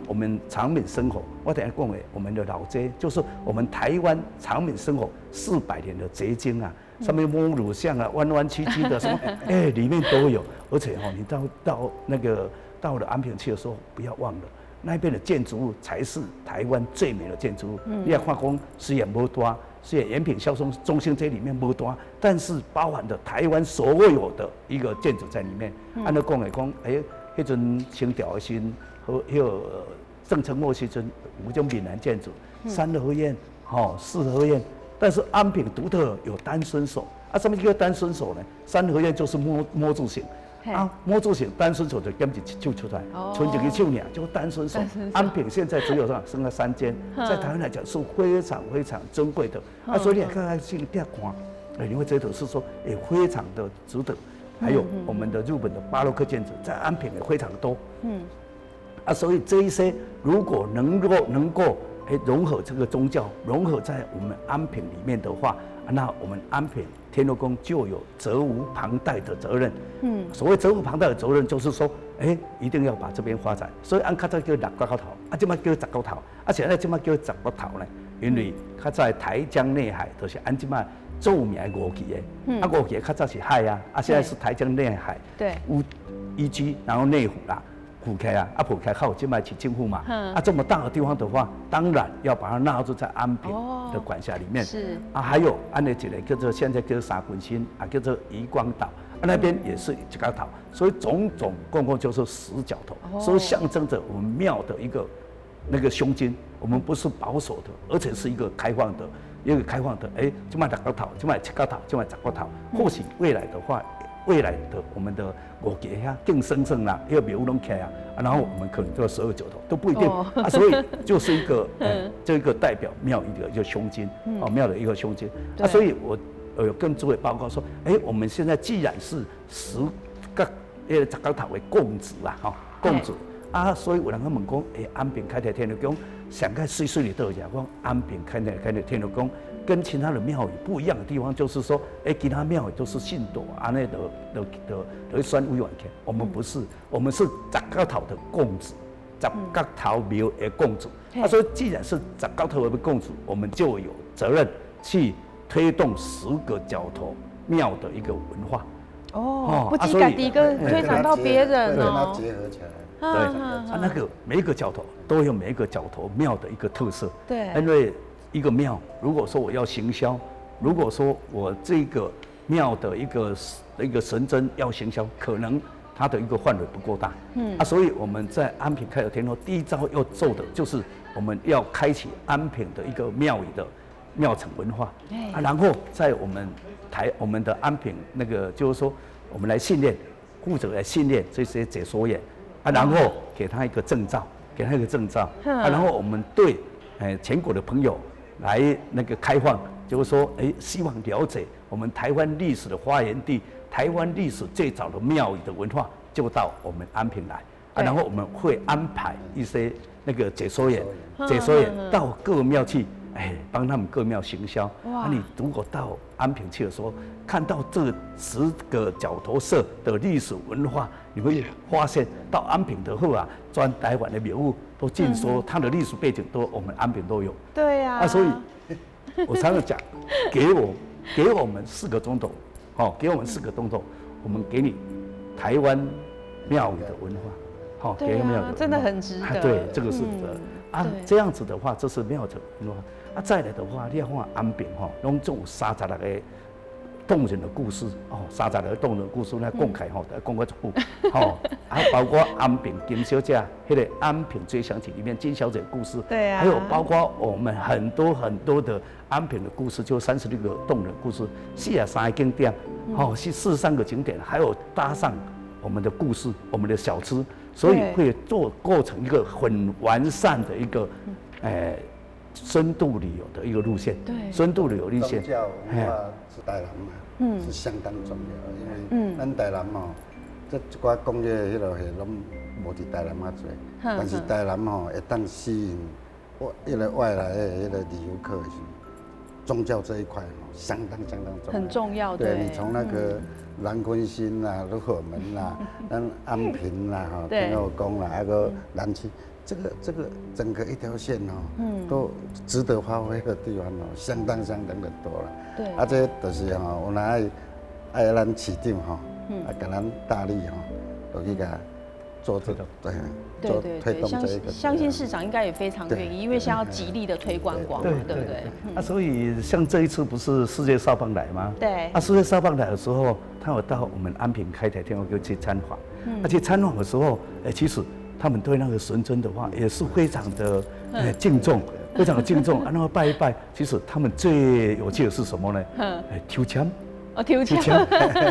我們常民生活。我等下講的，我們的老街就是我們台灣常民生活400年的結晶啊，上面摸乳巷啊，彎彎曲曲的什麼，哎，裡面都有。而且哦，你到那個到了安平去的時候，不要忘了那邊的建築物才是台灣最美的建築物。你也看講雖然無大，雖然延平孝宗中興街裡面無大，但是包含了台灣所有的一個建築在裡面。按呢講來講，哎，彼陣清朝的時陣，和彼個鄭成功時陣有種閩南建築，三合院、吼四合院，但是安平獨特有單身手。啊，什麼叫單身手呢？三合院就是摸字形。啊，摸字形單身手就減一手出來，賰一个手爾，就單身手。安平現在只有剩下三間，在台灣來講是非常非常珍貴的。啊，所以你看看去邊看，哎，你會覺得是說也非常的值得。還有我們的日本的巴洛克建築，在安平也非常多。啊，所以這一些如果能夠哎融合這個宗教，融合在我們安平裡面的話，那我們安平天后宮就有責無旁貸的責任。所謂責無旁貸的責任，就是說，哎，一定要把這邊發展。所以按較早叫六角頭，啊，這馬叫十角頭，啊，現在這馬叫十角頭呢？因為較早台江內海就是按這馬著名的五期的，啊，五期較早是海啊，啊，現在是台江內海，有移居，然後內湖啦，浮開啊，啊，浮開靠這馬市政府嘛，啊，這麼大的地方的話，當然要把它納入在安平的管轄裡面。啊，還有按呢一個叫做現在叫做三軍新，啊，叫做漁光島，啊，那邊也是一角頭，所以種種共共就是十角頭，所以象徵着我們廟的一個那個胸襟，我們不是保守的，而且是一個開放的，一個開放的，哎，這馬六角頭，這馬七角頭，這馬十角頭，或許未來的話，未來的我們的五期遐更神聖啦，因為廟攏起啊，然後我們可能就12角頭都不一定啊，所以就是一個，這個代表廟一個胸襟，哦，廟的一個胸襟啊，所以我有跟諸位報告說，哎，我們現在既然是十個十角頭的貢子啊，哈，貢子啊，所以有人去問講，哎，安平開台天后宮上蓋媠媠的倒講，講安平開台天后宮跟其他的廟宇不一樣的地方，就是說，哎，其他廟宇都是信徒按呢就去選委員去，我們不是，我們是十角頭的貢子，十角頭廟的貢子。啊，所以既然是十角頭的貢子，我們就有責任去推動十個角頭廟的一個文化。哦，不僅家己閣推展到別人哦。結合起來。對，啊，那個每一個角頭都有每一個角頭廟的一個特色。因為一個廟，如果說我要行銷，如果說我這個廟的一個神尊要行銷，可能它的一個範圍不夠大。啊，所以我們在安平開台天后，第一招要做的就是我們要開啟安平的一個廟宇的廟城文化。啊，然後在我們的安平那個就是說，我們來訓練，負責來訓練這些解說員，啊，然後給他一個證照，給他一個證照，啊，然後我們對，全國的朋友來那個開放，就是說，哎，希望了解我們台灣歷史的發源地，台灣歷史最早的廟宇的文化，就到我們安平來，啊，然後我們會安排一些那個解說員，解說員到各廟去。哎，幫他們各廟行銷。哇！你如果到安平去的時候，看到這10個角頭社的歷史文化，你會發現到安平的話啊，全台灣的廟宇都盡說它的歷史背景都我們安平都有。對啊。啊，所以我常常講，給我們4個鐘頭，好，給我們四個鐘頭，我們給你台灣廟宇的文化，好，給廟宇真的很值得。對，這個是的。啊，這樣子的話，這是廟的文化。啊，再來的話，你要看安平吼，攏總有36個動人的故事哦，36個動人的故事，那講起來吼，講較久，吼，啊，包括安平金小姐，彼個安平追想曲裡面金小姐的故事，還有包括我們很多很多的安平的故事，就36個動人故事，43個景點，吼，是43個景點，還有搭上我們的故事，我們的小吃，所以會做構成一個很完善的一個，深度旅遊的一個路線，深度旅遊路線。宗教文化是台南嘛，是相當重要，因為咱台南吼，這一寡工業彼落貨攏無佇台南遐濟，但是台南吼會當吸引外彼個外來的彼個旅遊客是宗教這一塊吼，相當相當重要。很重要，對。你從那個南鯤鯓啦、鹿耳門啦、咱安平啦、吼天后宮啦，還有南區。這個整個一條線哦，都值得發揮的地方哦，相當相當的多了。啊，這就是吼，有哪愛咱市長吼，啊，共咱大力吼，都去共做這個，對，對對對，相信市長應該也非常願意，因為是要極力的推觀光嘛，對不對？啊，所以像這一次不是世界少棒來嗎？對。啊，世界少棒來的時候，他有到我們安平開台天后宮去參訪，而且參訪的時候，哎，其實他們對那個神尊的話也是非常的敬重，非常的敬重，然後拜一拜。其實他們最有趣的是什麼呢？哎，抽籤。哦，抽籤。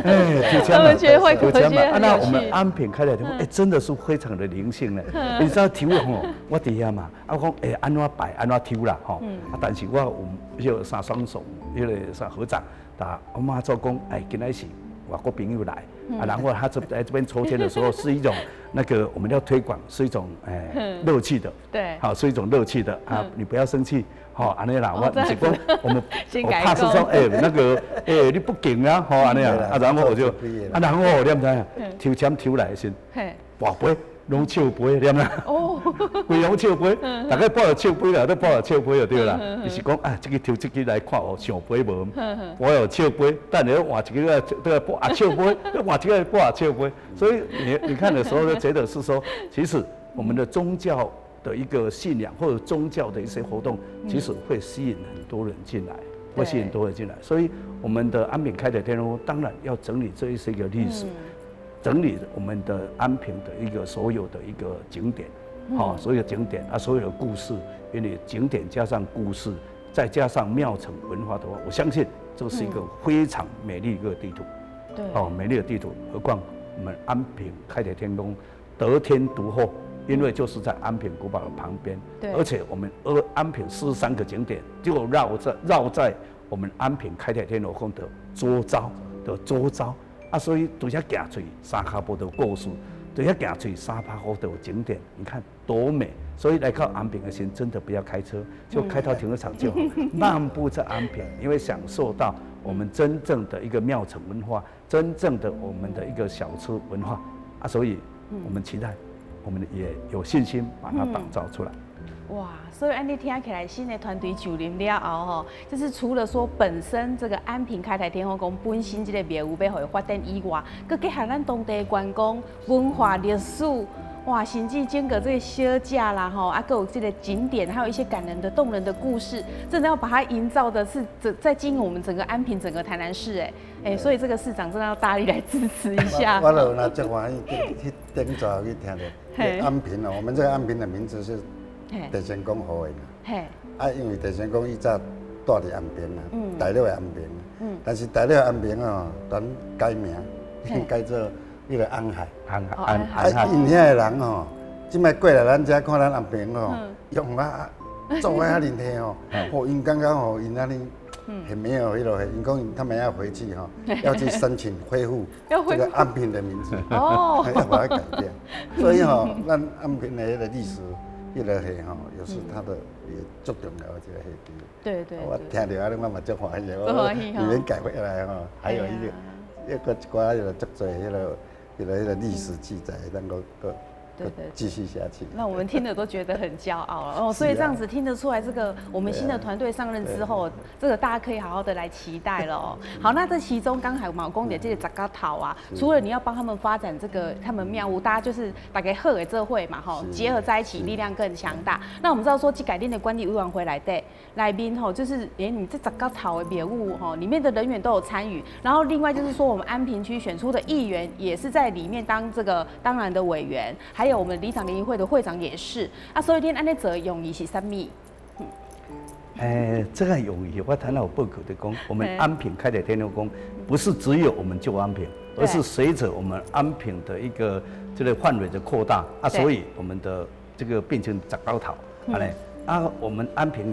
哎，抽籤。他們覺得會抽籤啊，那我們安平開台天后，哎，真的是非常的靈性呢。你知道抽吼，我佇遐嘛，啊，我講哎，按怎拜，按怎抽啦，吼。啊，但是我有彼個啥雙手，彼個啥合掌，但我媽祖講，哎，今仔是外國朋友來。啊，然後他這在這邊抽籤的時候，是一種那個我們要推廣，是一種哎樂趣的，好，是一種樂趣的啊，你不要生氣，好，按呢啦，我毋是講我們我怕是說哎那個哎你不敬啊，好按呢啊，啊然後我就啊然後我你毋知影，抽籤抽來時，跋杯攏笑杯，你知影？哦，規攏笑杯，大家跋著笑杯啦，都跋著笑杯就對啦。伊是講啊，這個抽這個來看有上杯無？跋著笑杯，等下換一個對跋啊笑杯，換一個跋啊笑杯。所以你看的時候就覺得是說，其實我們的宗教的一個信仰或者宗教的一些活動，其實會吸引很多人進來，會吸引多人進來。所以我們的安平開台天后當然要整理這一些個歷史。整理我們的安平的一個所有的一個景點，好，所有景點啊，所有的故事，因為景點加上故事，再加上廟城文化的話，我相信這是一個非常美麗一個地圖。哦，美麗的地圖。何況我們安平開台天宮得天獨厚，因為就是在安平古堡的旁邊，而且我們安平43個景點就繞在我們安平開台天后宮的周遭的周遭。啊，所以佇遐行出去三跤步就故事，佇遐行出去300步就有景點，你看多美！所以來到安平的時，真的不要開車，就開到停車場就好，漫步在安平，你會享受到我們真正的一個廟城文化，真正的我們的一個小吃文化啊！所以我們期待，我們也有信心把它打造出來。哇，所以按呢聽起來，新的團隊就任了後吼，就是除了說本身這個安平開台天后宮本身這個廟宇欲予伊發展以外，閣結合咱當地觀光文化歷史，哇，甚至整個這個小食啦吼，啊，閣有這個景點，還有一些感人的動人的故事，真的要把它營造的是在經營我們整個安平整個台南市，哎哎，所以這個市長真的要大力來支持一下。我就若足歡喜去頂早去聽著安平哦，我們這個安平的名字是鄭成功予的嘛，啊，因為鄭成功伊早蹛佇安平啊，大陸的安平，但是大陸的安平哦，轉改名，改做彼個安海，安安安海。𪜶遐的人吼，這擺過來咱遮看咱安平吼，用啊做啊遐爾濟吼，吼𪜶感覺吼𪜶按呢很沒有彼落，𪜶講他們要回去吼，要去申請恢復這個安平的名字，哦，要把它改變。所以吼，咱安平的彼個歷史。彼个戏吼，又是他的也足重要的一个戏剧。我听著按呢，我嘛足欢喜，我里面改回来吼，还有一个一个一寡彼个足濟彼个彼个彼个历史记载，咱閣閣。對對，繼續下去。那我們聽了都覺得很驕傲了哦，所以這樣子聽得出來，這個我們新的團隊上任之後，這個大家可以好好的來期待了。好，那這其中剛才嘛有講著這個十角頭啊，除了你要幫他們發展這個他們廟屋，大家就是大家好的做伙嘛吼，結合在一起，力量更強大。那我們知道說，這改變的管理委員會內底內面吼，就是連你這十角頭的廟宇吼，裡面的人員都有參與。然後另外就是說，我們安平區選出的議員也是在裡面當這個當然的委員。還有我們里長聯誼會的會長也是啊，所以恁按呢做用意是啥物？欸，這個用意我頭有報告的講，我們安平開台天后宮，不是只有我們舊安平，而是隨着我們安平的一個這個範圍的擴大啊，所以我們的這個變成十九頭，啊咧啊，我們安平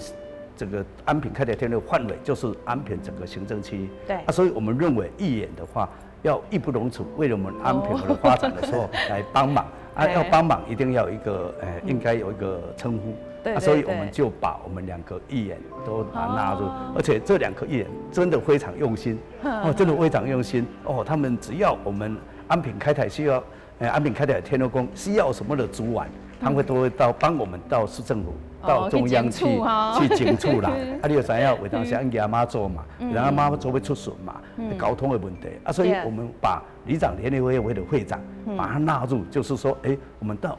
這個安平開台天后範圍就是安平整個行政區，啊，所以我們認為議員的話要義不容辭，為了我們安平的發展的時候來幫忙。啊，要幫忙一定要有一個，應該有一個稱呼，啊，所以我們就把我們兩個議員都納入，而且這兩個議員真的非常用心，哦，真的非常用心，哦，他們只要我們安平開台需要，安平開台天后宮需要什麼的主管，他們會都會到幫我們到市政府。到中央去去爭取啦，啊，你就知影，有當時按舉媽祖嘛，然後媽祖欲出巡嘛，交通的問題啊，所以我們把里長聯誼會的會長把他納入，就是說，欸，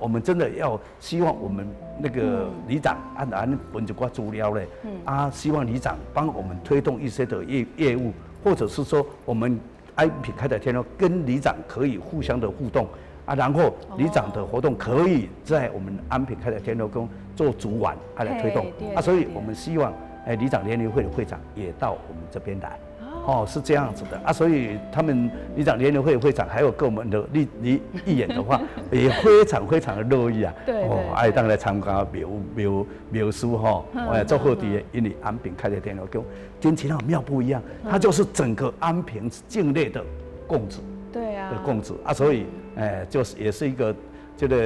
我們真的要希望我們那個里長按按分一寡資料咧，啊，希望里長幫我們推動一些的業務，或者是說我們安平開台天后跟里長可以互相的互動。啊，然後里長的活動可以在我們安平開台天后宮做主管，啊來推動啊，所以我們希望，欸，里長聯誼會的會長也到我們這邊來，哦，是這樣子的啊，所以他們里長聯誼會會長還有跟我們的立立議員的話，也非常非常的樂意啊，哦，愛當來參加廟事吼，哎，做好佇的，因為安平開台天后宮跟其他廟不一樣，它就是整個安平境內的貢子，對啊，的貢子啊，所以。哎，就是也是一個這個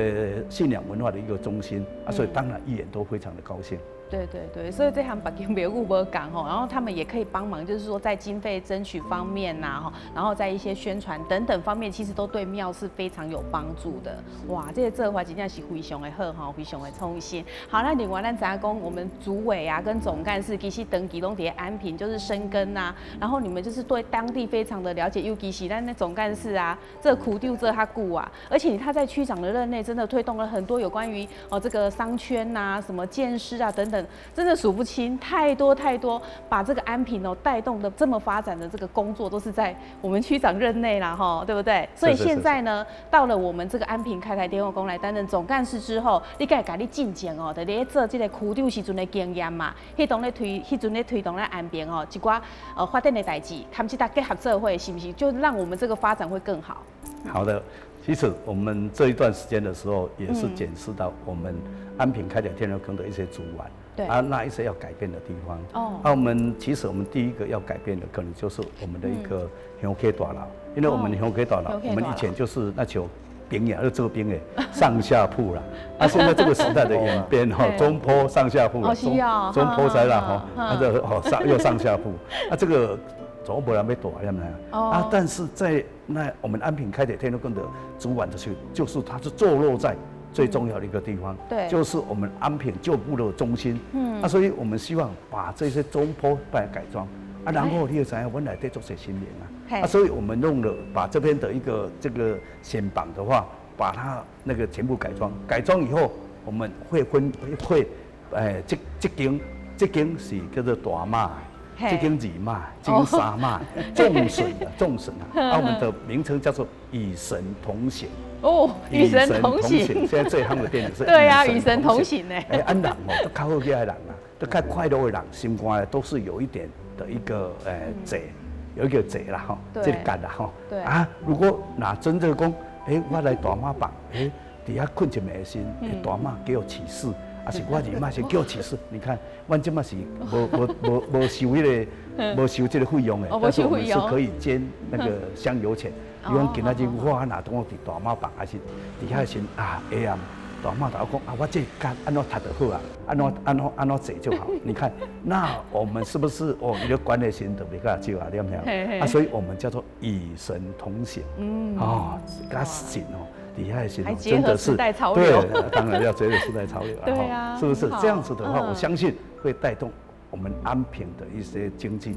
信仰文化的一個中心啊，所以當然議員都非常的高興。對對對，所以這項別間廟宇無仝吼，然後他們也可以幫忙，就是說在經費爭取方面吶，吼，然後在一些宣傳等等方面，其實都對廟是非常有幫助的。哇，這個做法真正是非常的好吼，非常的創新。好，那另外咱知影講，我們主委啊跟總幹事其實長期攏佇安平就是深耕啊，然後你們就是對當地非常的了解，尤其是咱那總幹事啊，這個區長做較久啊，而且他在區長的任內真的推動了很多有關於哦這個商圈吶、什麼建設啊等等。真的數不清，太多太多，把這個安平哦帶動的這麼發展的這個工作，都是在我們區長任內啦，哈，對不對？所以現在呢，到了我們這個安平開台天後宮來擔任總幹事之後，你該共你進前哦，佇咧做這個區長時陣的經驗嘛，彼當咧推，彼陣咧推動咧安平哦，一寡發展的代誌，他們這搭結合做伙，是不是就讓我們這個發展會更好？好的，其實我們這一段時間的時候，也是檢視到我們安平開台天后宮的一些主管。對啊，那一些要改變的地方。哦，啊，我們其實我們第一個要改變的，可能就是我們的一個香客大樓，因為我們香客大樓，我們以前就是那像兵營，做兵的上下鋪啦。啊，現在這個時代的演變哈，中坡上下鋪，中坡在啦哈，啊這哦上又上下鋪，啊這個總無人欲蹛，對不對？啊，但是在那我們安平開台天后宮的主管的去，就是它是坐落在最重要的一個地方，對，就是我們安平舊部落中心。嗯，啊，所以我們希望把這些中坡把它改裝，啊，然後你就知影，阮內底足濟神明啊，啊，所以我們弄了把這邊的一個這個顯榜的話，把它那個全部改裝，改裝以後我們會分會，哎，這間是叫做大媽，這間二媽，這間三媽，眾神的眾神啊，啊，我們的名稱叫做與神同行。哦，與神同行。現在最夯的電影是。對啊，與神同行呢。哎，按人哦，都較好額的人啊，都較快樂的人，心肝都是有一點的一個賊，有一個賊啦吼，這個結啦吼。對。啊，如果若真正講，欸，我來大媽房，欸，佇遐睏一暝的時，大媽給我起誓，啊是我二媽是叫我起誓。你看，阮這馬是無收彼個，無收這個費用的，但是我們是可以捐那個香油錢。伊講今仔日我若當我佇大媽房，還是佇遐時啊，下暗大媽就講啊，我這竿按怎讀就好啊，按怎按怎按怎坐就好。你看，那我們是不是哦？你的觀念心特別較少啊，對不對？啊，所以我們叫做與神同行。哦，佮神哦，底下的神真的是對，當然要結合時代潮流。對啊，是不是這樣子的話？我相信會帶動我們安平的一些經濟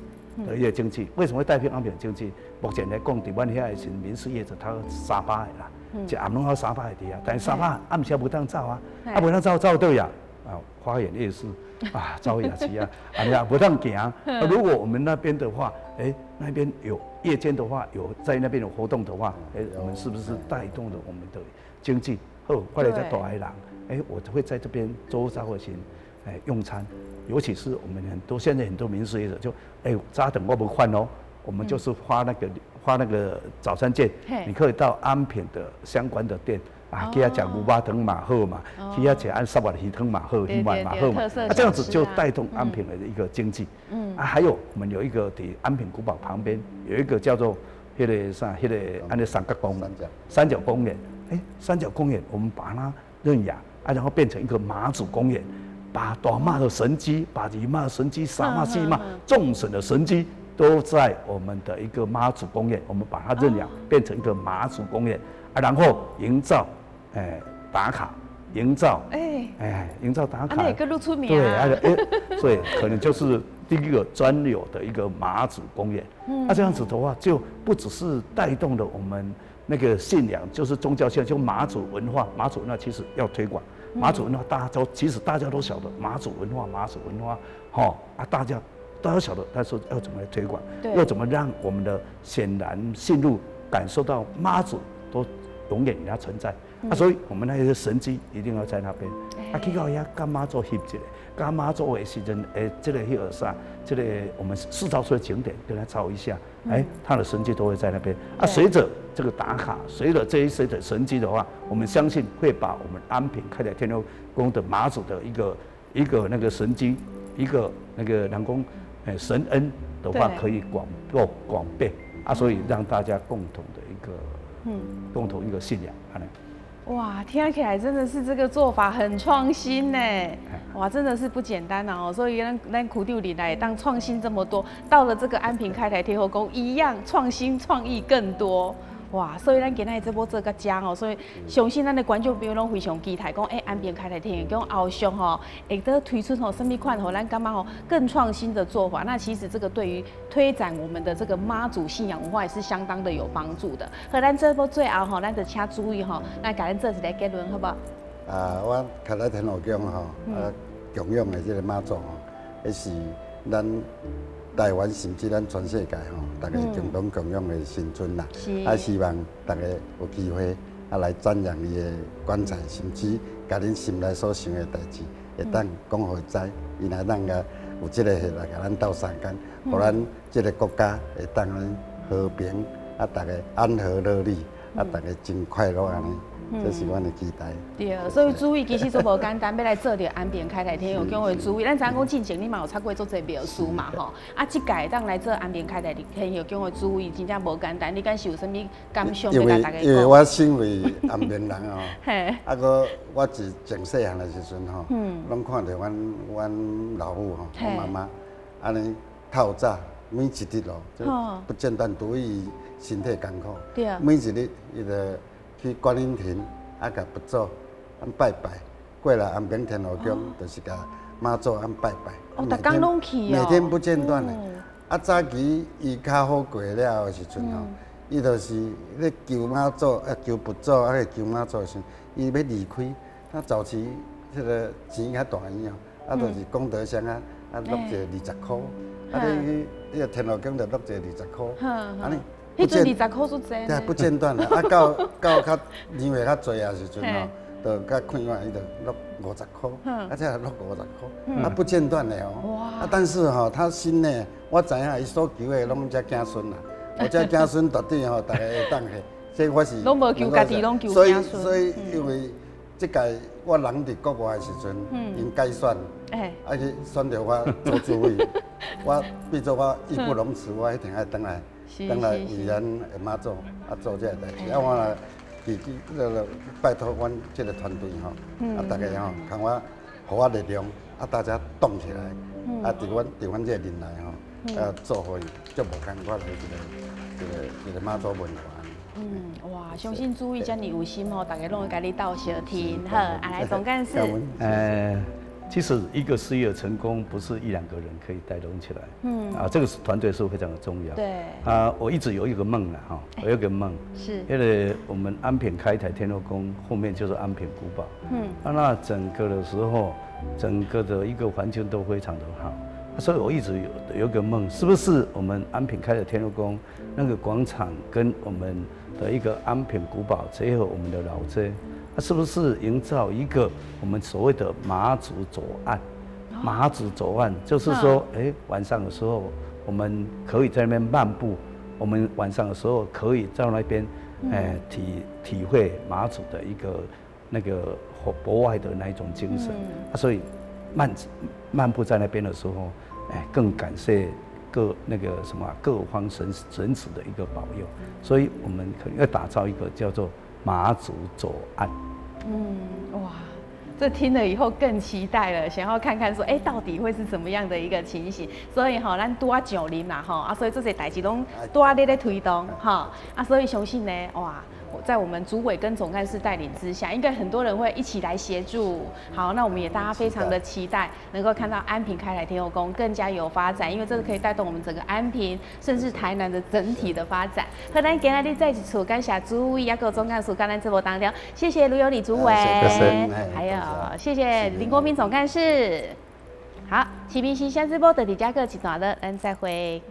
的一些經濟。為什麼會帶動安平經濟？目前來講，佇阮遐的是民宿業者，他300個啦。一暗攏有300個佇遐，但是300暗時無當走啊，啊無當走走佗呀？啊，花園夜市啊，走夜市啊，啊你啊無當行。如果我們那邊的話，欸，那邊有夜間的話，有在那邊有活動的話，欸，我們是不是帶動了我們的經濟？好，過來遮大的人，欸，我會在這邊周遭的先，欸，用餐，尤其是我們很多現在很多民宿業者就，欸，早頓我無飯哦，我們就是發那個早餐券，你可以到安平的相關的店啊，去遐食牛肉湯嘛好嘛，去遐食按沙瓦魚湯嘛好，魚丸嘛好嘛，啊，這樣子就帶動安平的一個經濟。啊，還有我們有一個佇安平古堡旁邊有一個叫做彼個啥，彼個按呢三角公園，三角公園，欸，三角公園，我們把它認養啊，然後變成一個媽祖公園，把大媽的神蹟，把二媽的神蹟、三媽、四媽眾神的神蹟，都在我們的一個媽祖公園，我們把它認養變成一個媽祖公園啊，然後營造，欸，打卡，營造，欸，營造打卡，那個出名，對，欸，所以可能就是第一個專有的一個媽祖公園。那這樣子的話，就不只是帶動了我們那個信仰，就是宗教信仰，就媽祖文化，媽祖文化其實要推廣，媽祖文化大家都其實大家都曉得媽祖文化，媽祖文化，吼啊，大家。大家曉得，但是要怎麼來推廣？要怎麼讓我們的顯然信入感受到媽祖都永遠與他存在？啊，所以我們那些神蹟一定要在那邊。啊，去到遐佮媽祖翕一下，佮媽祖的時陣，欸，這個彼個啥，這個我們塑造出的景點，跟他照一下，欸，他的神蹟都會在那邊。啊，隨着這個打卡，隨着這一些的神蹟的話，我們相信會把我們安平開台天后宮的媽祖的一個那個神蹟，一個那個人講。神恩的話可以廣播廣遍啊，所以讓大家共同的一個，共同一個信仰。哇，聽起來真的是這個做法很創新呢，哇，真的是不簡單哦。所以咱區長入來當創新這麼多，到了這個安平開台天后宮一樣創新創意更多。哇，所以咱今仔日這波做甲遮吼，所以相信咱的觀眾朋友攏非常期待，講欸，安平開台天后宮後續吼，會得推出吼啥物款予咱感覺吼更創新的做法。那其實這個對於推展我們的這個媽祖信仰文化也是相當的有幫助的。好，咱這波最後吼，咱就請主委吼來共咱做一個結論，好無？啊，我開台天后宮吼，啊，供養的這個媽祖吼，彼是咱台灣甚至咱全世界吼，大家共同供養的神尊啦。啊，希望大家有機會啊來瞻仰伊的棺材，甚至共恁心內所想的代誌，會當講予伊知，伊若當共有這個來共咱鬥相共，予咱這個國家會當和平啊，大家安和樂利，啊，大家真快樂按呢。這是阮的期待。對，所以主委其實做無簡單，欲來做著安平開台天后宮的主委。咱知影講進前你嘛有插過足濟廟事嘛吼，啊，這屆當來做安平開台天后宮的主委，真正無簡單。你敢是有啥物感想欲共大家講？因為我身為安平人哦，啊，閣我自從細漢的時陣吼，攏看著阮老母吼，我媽媽按呢透早每一日哦，就不間斷，對伊身體艱苦，每一日伊就去觀音亭啊，共佛祖按拜拜，過來安平天后宮，就是共媽祖按拜拜。哦，逐工攏去哦。每天不間斷的。啊，早期伊較好過了的時陣吼，伊就是咧求媽祖啊，求佛祖啊，求媽祖的時陣，伊欲離開，他早期彼個錢較大伊哦，啊，就是功德箱啊，啊，落一個20箍，啊，你去彼個天后宮就落一個20箍，按呢。彼陣20箍足濟。對，不間斷啊！啊，到較年歲較濟啊時陣吼，就較困難，伊就落50箍，啊，這落50箍，啊，不間斷的哦。啊，但是吼，他心內我知影，伊所求的攏這子孫啦，我這子孫絕對吼，逐个會當去，這我是。攏無求家己，攏求子孫。所以因為這屆我人佇國外的時陣，𪜶改選，啊去選著我做主委，我變做我義不容辭，我一定愛轉來。轉來為咱的媽祖啊做這个代誌，啊我若祈那个拜托阮這个团队吼，啊，大家吼，共我，予我力量，啊，大家动起来，啊，伫阮這个任内吼，啊，做予足無仝款的一个媽祖文化。嗯，哇，相信主委遮爾有心吼，大家攏會共你鬥相挺。好，啊來總幹事。其實一個事業成功，不是一兩個人可以帶動起來。啊，這個是團隊是非常的重要。啊，我一直有一個夢啦，哈，我有一個夢。因為我們安平開台天後宮後面就是安平古堡。啊，那整個的時候，整個的一個環境都非常的好。所以我一直有一個夢，是不是我們安平開的天後宮那個廣場跟我們的一個安平古堡結合我們的老街，它是不是營造一個我們所謂的馬祖左岸？馬祖左岸就是說，哎，晚上的時候我們可以在那邊漫步，我們晚上的時候可以在那邊，哎，體會馬祖的一個那個博愛的那一種精神。所以漫步在那邊的時候，哎，更感謝各那個什麼各方神祇的一個保佑，所以我們可能要打造一個叫做馬祖左岸。嗯，哇，這聽了以後更期待了，想要看看說，哎，到底會是怎麼樣的一個情形？所以吼，咱拄仔上任嘛，吼啊，所以這些代誌攏拄仔咧推動，哈啊，所以相信呢，哇，在我們主委跟總幹事帶領之下，應該很多人會一起來協助。好，那我們也大家非常的期待，能夠看到安平開來天后宮更加有發展，因為這個可以帶動我們整個安平，甚至台南的整體的發展。好，咱今日再一次感謝主委抑閣總幹事佮咱節目當中，謝謝盧有禮主委，還有謝謝林國民總幹事。好，市民新聲直播就佇遮告一段落，咱再會。